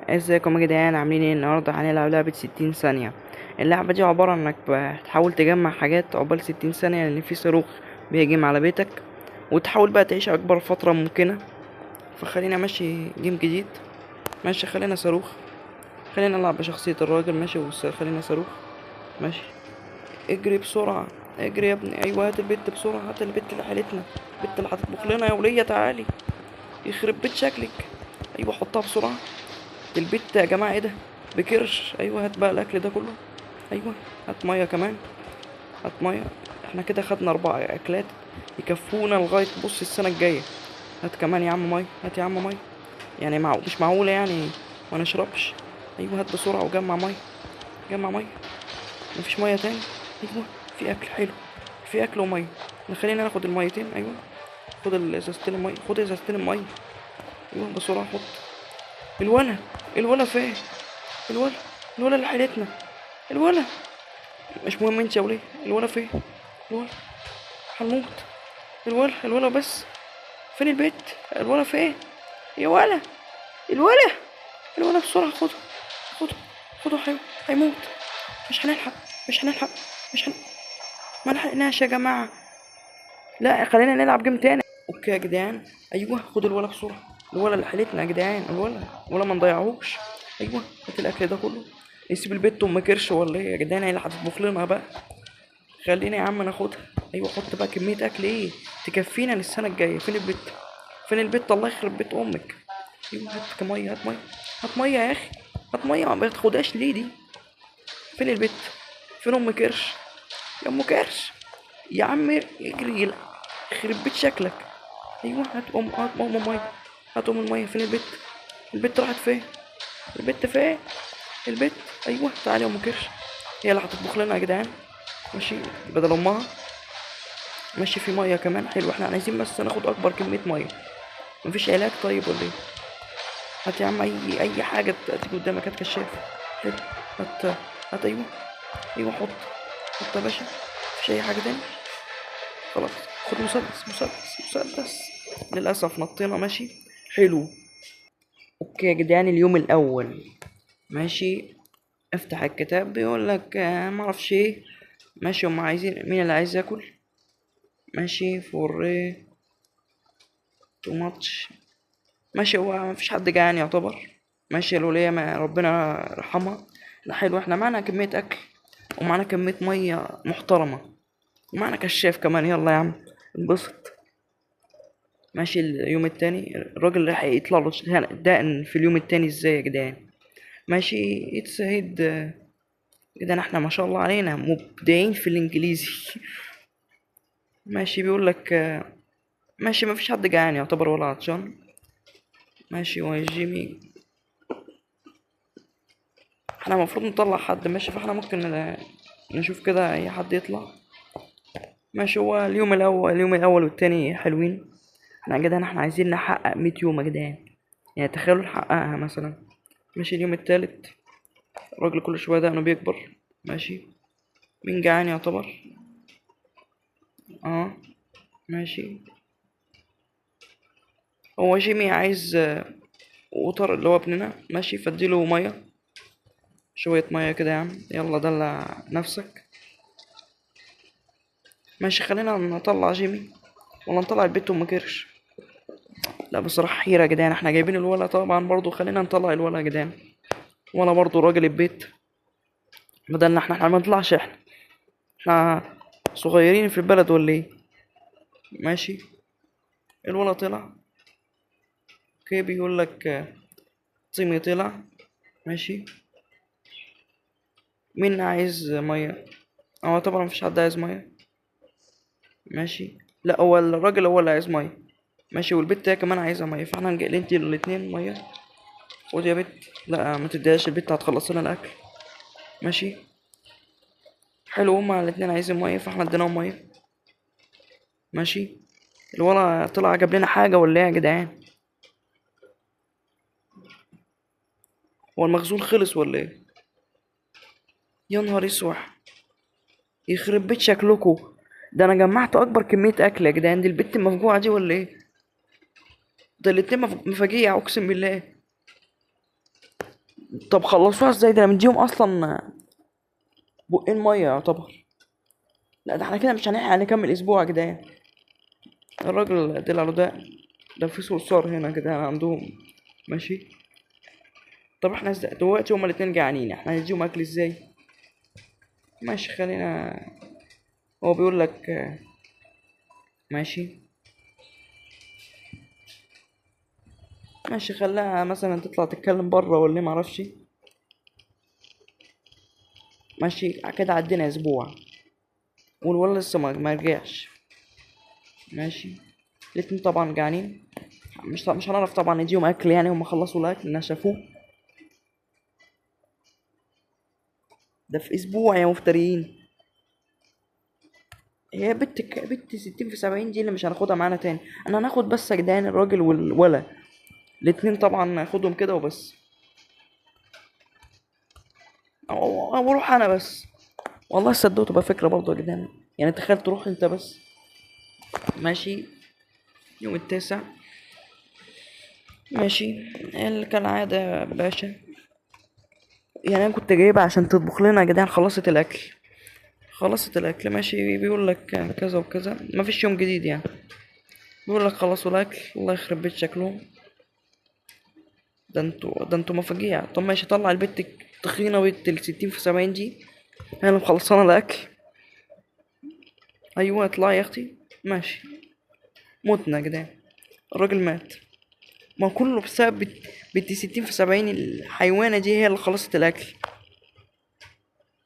ازيكم يا جدعان؟ عاملين ايه؟ النهارده هنلعب لعبة 60 ثانية. اللعبة دي عبارة انك بتحاول تجمع حاجات عقبال 60 ثانية، لان في صاروخ بيهجم على بيتك، وتحاول بقى تعيش اكبر فترة ممكنة. فخلينا ماشي game جديد. ماشي، خلينا صاروخ، خلينا نلعب بشخصية الراجل. ماشي، خلينا صاروخ. ماشي، اجري بسرعة، اجري يا ابني. ايوه، هات البت بسرعة، هات البت اللي حالتنا، البت اللي هتطبخ لنا يا ولية، تعالي. يخرب بيت شكلك. ايوه، حطها بسرعة البت يا جماعة. ايه ده؟ بكرش. ايوه، هات بقى الاكل ده كله. ايوه، هات مية كمان، هات مية. احنا كده خدنا 4 اكلات يكفونا لغاية بص السنة الجاية. هات كمان يا عم مية، هات يا عم مية. يعني مش معقولة يعني ما نشربش. ايوه، هات بسرعة وجمع مية، جمع مية. مفيش مية تاني؟ ايوه، في اكل حلو، في اكل ومية. خلينا ناخد الميتين. ايوه، خد الازازتين المية، خد ازازتين المية. ايوه بسرعة، حط الولا. الولا فين؟ الولا، الولا اللي حيلتنا، الولا. مش مهم انت يا وليه. الولا فين؟ الولا هنموت. الولا، الولا بس فين البيت؟ الولا فين يا ولا؟ الولا، الولا بسرعة، خده خده خده. هيموت. مش هنلحق، مش هنلحق، مش هن... ما لحقناش يا جماعة. لا، خلينا نلعب game تاني. okay يا جدعان. ايوه، خد الولا بسرعة، الولا اللي حيلتنا يا جدعان، الولا، الولا ما نضيعهوش. ايوه، هات الاكل ده كله. نسيب البت ام كرش ولا ايه يا جدعان؟ هي اللي هتطبخ لنا بقى. خلينا يا عم ناخدها. ايوه، حط بقى كمية اكل ايه تكفينا للسنة الجاية. فين البت؟ فين البت؟ الله يخرب بيت امك. ايوه، هات مية، هات مية، هات مية يا اخي، هات مية. ما بتاخدهاش ليه دي؟ فين البت؟ فين ام كرش؟ يا ام كرش يا عم، اجري، يخرب بيت شكلك. ايوه، هات ام، هات ام المية، هات ام المية. فين البت؟ البت راحت فين؟ البت فين؟ البت. ايوه، تعالي يا ام كرش، هي اللي هتطبخ لنا يا جدعان. ماشي، بدل امها. ماشي، في مية كمان، حلو. احنا عايزين بس ناخد اكبر كمية مية. مفيش علاج طيب ولا ايه؟ هات يا عم اي حاجة تيجي قدامك. هات كشاف، حلو. هات، هات. ايوه ايوه، حط، حط يا باشا. مفيش اي حاجة تاني؟ خلاص، خد مسدس، مسدس، مسدس. للاسف نطينا. ماشي، حلو. okay يا جدعان، اليوم الاول. ماشي، افتح الكتاب، بيقول لك معرفش ايه. ماشي، هم عايزين مين اللي عايز ياكل؟ ماشي، for ايه too much. ماشي، هو مفيش حد جعان يعتبر. ماشي، الولية ما ربنا يرحمها. لا حلو، احنا معانا كمية اكل ومعانا كمية مية محترمة ومعانا كشاف كمان. يلا يا عم انبسط. ماشي، اليوم التاني الراجل راح يطلع له دقن في اليوم التاني ازاي يا جدعان؟ ماشي، it's head. جدعان احنا ما شاء الله علينا مبدعين في الانجليزي. ماشي، بيقول لك ماشي، ما فيش حد جعان يعتبر ولا عطشان. ماشي، وجيمي احنا المفروض نطلع حد. ماشي، فاحنا ممكن نشوف كده اي حد يطلع. ماشي، هو اليوم الاول، اليوم الاول والتاني حلوين. احنا يا جدعان احنا عايزين نحقق 100 يوم يا جدعان، يعني تخيلوا نحققها مثلا. ماشي، اليوم التالت الراجل كل شوية ده انه بيكبر. ماشي، مين جعان يعتبر؟ ماشي، هو جيمي عايز water اللي هو ابننا. ماشي، فاديله مية، شوية مية كده يا عم، يلا دلع نفسك. ماشي، خلينا نطلع جيمي ولا نطلع البت ام كرش؟ لا بصراحة حيرة يا جدعان، احنا جايبين الولا طبعا برضو، خلينا نطلع الولا يا جدعان، ولا برضو راجل البيت بدلنا. احنا ما نطلعش، احنا صغيرين في البلد ولا ايه؟ ماشي، الولا طلع. okay، بيقول لك طيمي طلع. ماشي، مين عايز مية؟ هو طبعا مفيش حد عايز مية. ماشي، لا هو الراجل هو اللي عايز مية. ماشي، والبت هي كمان عايزه مية، فاحنا ندي الاتنين مية. خد يا بت. لا ما تديهاش البت، هتخلص لنا الاكل. ماشي حلو، هما الاتنين عايزين مية فاحنا اديناهم مية. ماشي، الولا طلع جاب لنا حاجة ولا ايه يا جدعان؟ هو المخزون خلص ولا ايه؟ يا نهار اسوح، يخرب بيت شكلكوا، ده انا جمعت اكبر كمية اكل يا جدعان. دي البت المفجوعه دي ولا ايه؟ ده الاتنين مفاجيع اقسم بالله. طب خلصوها ازاي؟ ده انا مديهم اصلا بقين مية يعتبر. لا ده احنا كده مش هنلحق نكمل اسبوع يا جدعان. الراجل طلع له ده، ده في صرصار هنا كده عندهم. ماشي. طب احنا دلوقتي هما الاتنين جعانين، احنا هنديهم اكل ازاي؟ ماشي خلينا، هو بيقول لك ماشي ماشي، خلاها مثلا تطلع تتكلم بره ولا معرفش. ماشي كده عدينا اسبوع والولد لسه ما رجعش. ماشي الاتنين طبعا جعانين، مش هنعرف طبعا نديهم اكل يعني، هم خلصوا الاكل نشفوه. ده في اسبوع يا مفتريين. هي بنت 60 في 70 دي اللي مش هناخدها معانا تاني. انا هناخد بس يا جدعان الراجل والولا الاتنين طبعا، ناخدهم كده وبس، او اروح انا بس. والله صدقوا تبقى فكرة برضه يا جدعان، يعني تخيل تروح انت بس. ماشي يوم التاسع. ماشي كالعادة يا باشا، يعني انا كنت جايبها عشان تطبخ لنا يا جدعان، خلصت الاكل، خلصت الاكل. ماشي بيقول لك كذا وكذا، مفيش يوم جديد يعني، بيقول لك خلصوا الاكل. الله يخرب بيت شكلهم، ده انتوا مفاجيع. طب ماشي طلع البت التخينه بنت ال 60 في 70 دي، هي اللي مخلصانه الاكل. ايوه اطلعي يا اختي. ماشي متنا يا جدعان، الراجل مات. ما كله بسبب بنت 60 في 70 الحيوانه دي، هي اللي خلصت الاكل.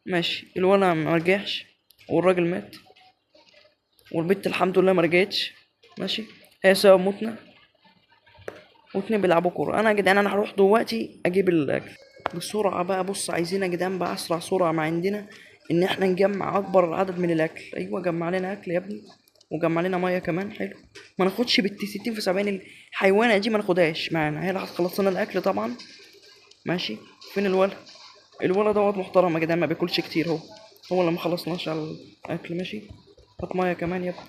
ماشي الولد ما رجعش والراجل مات والبت الحمد لله ما رجعتش. ماشي هي سبب موتنا. واتنين بيلعبوا كورة. انا يا جدعان انا هروح دلوقتي اجيب الاكل بسرعة بقى. بص عايزين يا جدعان بقى اسرع سرعة ما عندنا ان احنا نجمع اكبر عدد من الاكل. ايوه جمع لنا اكل يا ابني، وجمع لنا مية كمان. حلو، ما ناخدش بنت 60 في 70 الحيوانه دي، ما ناخدهاش معانا، هي اللي هتخلص لنا الاكل طبعا. ماشي فين الولد؟ الولد دوت محترم يا جدعان، ما بياكلش كتير، هو اللي ما خلصناش على الاكل. ماشي هات مية كمان يا ابني.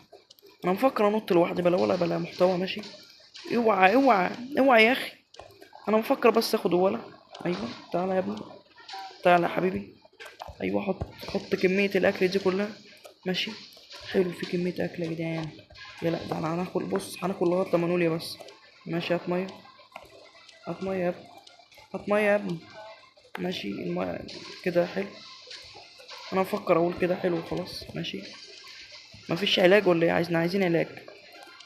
انا مفكر انط لوحدي بلا ولا بلا محتوى. ماشي اوعى اوعى اوعى يا اخي، انا مفكر بس اخد ولا. ايوه تعالى يا ابني، تعالى يا حبيبي. ايوه حط كمية الاكل دي كلها. ماشي حلو، في كمية اكل يا جدعان. يا لا ده انا هناكل، بص هناكل لغاية لما نقول يا بس. ماشي هات مية، هات مية يا ابني، هات مية يا ابني. ماشي المية كده حلو، انا بفكر اقول كده حلو وخلاص. ماشي مفيش علاج ولا ايه؟ عايزين علاج.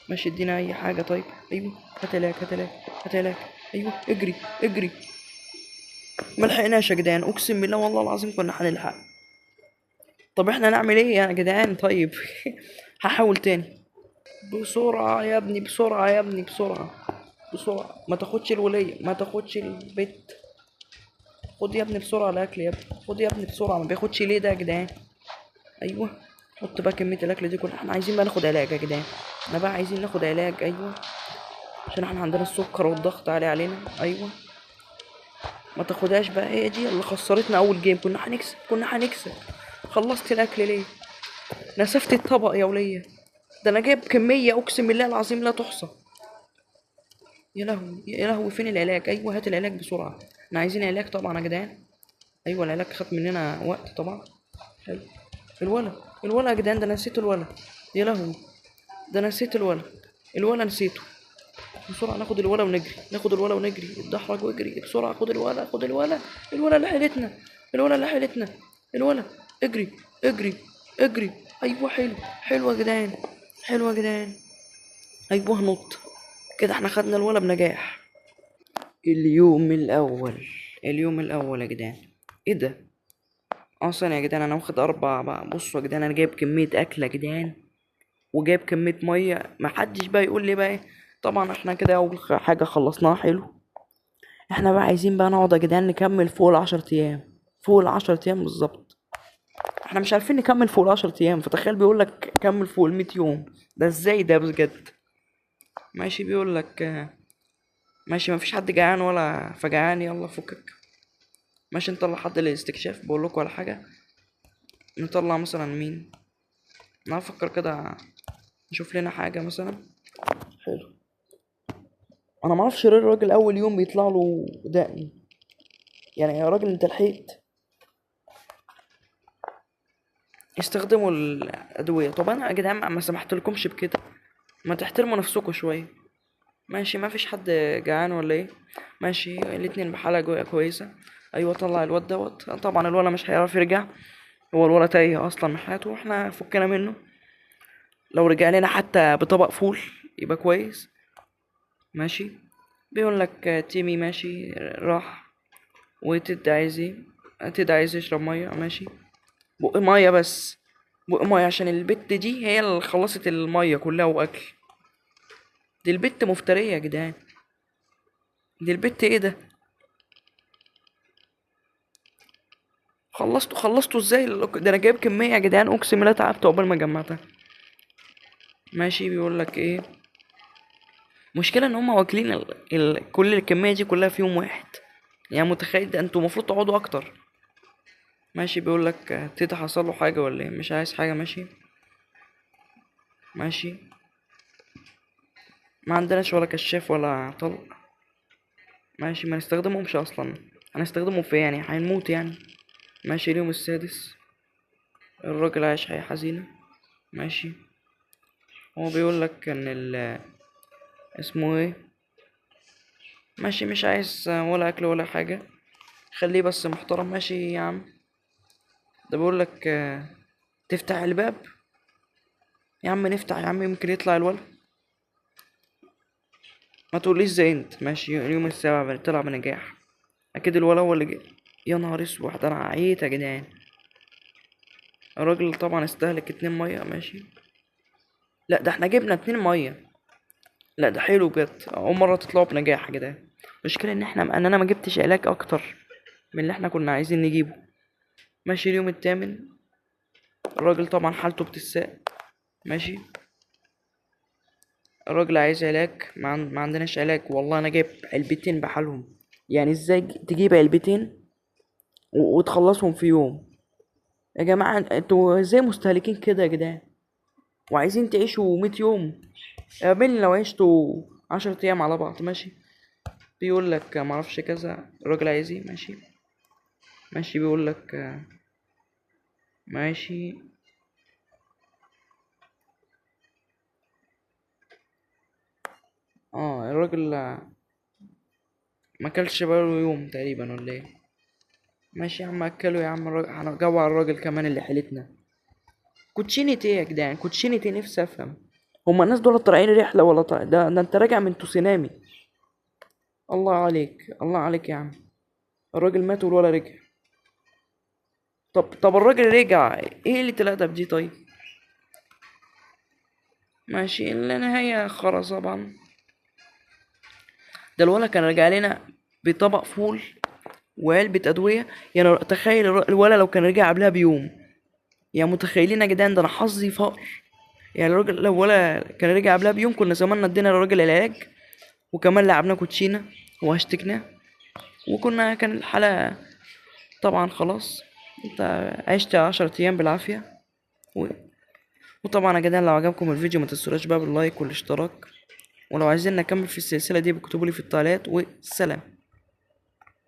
ماشي ادينا اي حاجة. طيب ايوه هات علاج، هات علاج، هات علاج. ايوه اجري اجري. ما لحقناش يا جدعان، اقسم بالله والله العظيم كنا هنلحق. طب احنا نعمل ايه يا جدعان؟ طيب هحاول تاني. بسرعة يا ابني، بسرعة يا ابني، بسرعة بسرعة. ما تاخدش الوليه، ما تاخدش البيت. خد يا ابني بسرعة الاكل يا ابني، خد يا ابني بسرعة. ما بياخدش ليه ده يا جدعان؟ ايوه حط بقى كمية الاكل دي كلها. احنا عايزين بقى ناخد علاج يا جدعان، احنا بقى عايزين ناخد علاج. ايوه عشان احنا عندنا السكر والضغط عالي علينا. ايوه ما تاخدهاش بقى، هي دي اللي خسرتنا اول جيم. كنا هنكسب، كنا هنكسب. خلصت الاكل ليه؟ نسفت الطبق يا وليه، ده انا جايب كمية اقسم بالله العظيم لا تحصى. يا لهوي يا لهوي، فين العلاج؟ ايوه هات العلاج بسرعة، احنا عايزين علاج طبعا يا جدعان. ايوه العلاج خد مننا وقت طبعا. حلو الولا، الولا يا جدعان، ده انا نسيت الولا. يا لهوي ده انا نسيت الولا، الولا نسيته. بسرعة ناخد الولا ونجري، ناخد الولا ونجري، اتدحرج واجري بسرعة. خد الولا، خد الولا، الولا اللي حيلتنا، الولا اللي حيلتنا، الولا اجري اجري اجري. ايوه حلو حلو يا جدعان، حلو يا جدعان. ايوه نط كده، احنا خدنا الولا بنجاح. اليوم الاول، اليوم الاول يا جدعان. ايه ده اصلا يا جدعان؟ انا واخد 4 بقى. بصوا يا جدعان انا جايب كمية اكل يا جدعان، وجايب كمية مية، محدش بقى يقول لي بقى ايه. طبعا احنا كده اول حاجة خلصناها. حلو، احنا بقى عايزين بقى نقعد يا جدعان نكمل فوق العشر ايام، فوق العشر ايام بالظبط. احنا مش عارفين نكمل فوق العشر ايام، فتخيل بيقول لك كمل فوق المية يوم، ده ازاي ده بجد؟ ماشي بيقول لك ماشي مفيش حد جعان ولا فجعان، يلا فكك. ماشي نطلع حد للاستكشاف، بقول لكم على حاجة. نطلع مثلا مين؟ انا افكر كده نشوف لنا حاجة مثلا. حلو، انا معرفش ليه الراجل اول يوم بيطلع له دقن. يعني يا راجل انت لحقت. استخدموا الادوية. طب انا يا جدعان ما سمحتلكمش بكده، ما تحترموا نفسكم شوية. ماشي، ما فيش حد جعان ولا ايه؟ ماشي، الاتنين بحالة كويسة. ايوه طلع الواد دوت. طبعا الولد مش هيعرف يرجع، هو الولد تايه اصلا من حياته واحنا فكنا منه. لو رجع لنا حتى بطبق فول يبقى كويس. ماشي، بيقول لك تيمي ماشي راح، وتد عايز ايه؟ تد عايز يشرب مية. ماشي، بق مية بس، بق مية عشان البت دي هي اللي خلصت المية كلها واكل. دي البت مفترية يا جدعان، دي البت ايه ده؟ خلصتوا ازاي؟ ده انا جايب كمية يا جدعان، اقسم بالله تعبت عقبال ما جمعتها. ماشي، بيقول لك ايه؟ مشكلة ان هما واكلين كل الكمية دي كلها في يوم واحد، يعني متخيل ده انتوا المفروض تقعدوا اكتر. ماشي، بيقول لك تيتا حصل له حاجة ولا ايه؟ مش عايز حاجة. ماشي ماشي، ما عندناش ولا كشاف ولا طلق. ماشي، ما نستخدمهمش اصلا، هنستخدمهم في يعني هنموت يعني. ماشي، اليوم السادس، الراجل عايش حياة حزينة. ماشي، هو بيقول لك ان اسمه ايه؟ ماشي، مش عايز ولا اكل ولا حاجة، خليه بس محترم. ماشي يا عم، ده بيقول لك تفتح الباب يا عم، نفتح يا عم يمكن يطلع الولد. ما تقوليش زي انت. ماشي، اليوم السابع طلع بنجاح، اكيد الولد هو اللي جه. يا نهار اسود، ده انا عييت يا جدعان. الراجل طبعا استهلك 2 مية. ماشي، لا ده احنا جبنا 2 مية، لا ده حلو بجد، اول مرة تطلعوا بنجاح يا جدعان. المشكلة ان انا ما جبتش علاج اكتر من اللي احنا كنا عايزين نجيبه. ماشي، اليوم الثامن، الراجل طبعا حالته بتساء. ماشي، الراجل عايز علاج، ما عندناش علاج. والله انا جايب علبتين بحالهم، يعني ازاي تجيب علبتين وتخلصهم في يوم؟ يا جماعة انتوا ازاي مستهلكين كده يا جدعان؟ وعايزين تعيشوا 100 يوم؟ قابلني لو عشتوا 10 ايام على بعض. ماشي، بيقول لك ما اعرفش كذا، الراجل عايز ايه؟ ماشي ماشي، بيقول لك ماشي. الراجل ما اكلش بقاله يوم تقريبا ولا ايه؟ ماشي يا عم، اكله يا عم الراجل، هنجوع الراجل كمان اللي حيلتنا. كوتشينة ايه يا جدعان؟ كوتشينة ايه؟ نفسي افهم، هما الناس دول طالعين رحلة ولا طالع؟ ده انت راجع من تسونامي. الله عليك، الله عليك يا عم. الراجل مات والولا رجع. طب الراجل رجع، ايه اللي الادب دي؟ طيب ماشي، النهاية خلاص طبعا. ده الولا كان رجع لنا بطبق فول وعلبة أدوية، يعني تخيل الولا لو كان رجع قبلها بيوم، يعني متخيلين يا جدعان؟ ده أنا حظي فقر. يعني الراجل لو ولا كان رجع قبلها بيوم كنا زماننا ادينا للراجل العلاج، وكمان لعبناه كوتشينة وهشتكناه، وكنا كان الحالة طبعا خلاص. انت عشت 10 أيام بالعافية. وطبعا يا جدعان لو عجبكم الفيديو ما تنسوش بقى باللايك والاشتراك، ولو عايزين نكمل في السلسلة دي بكتبولي في التعليقات، وسلام.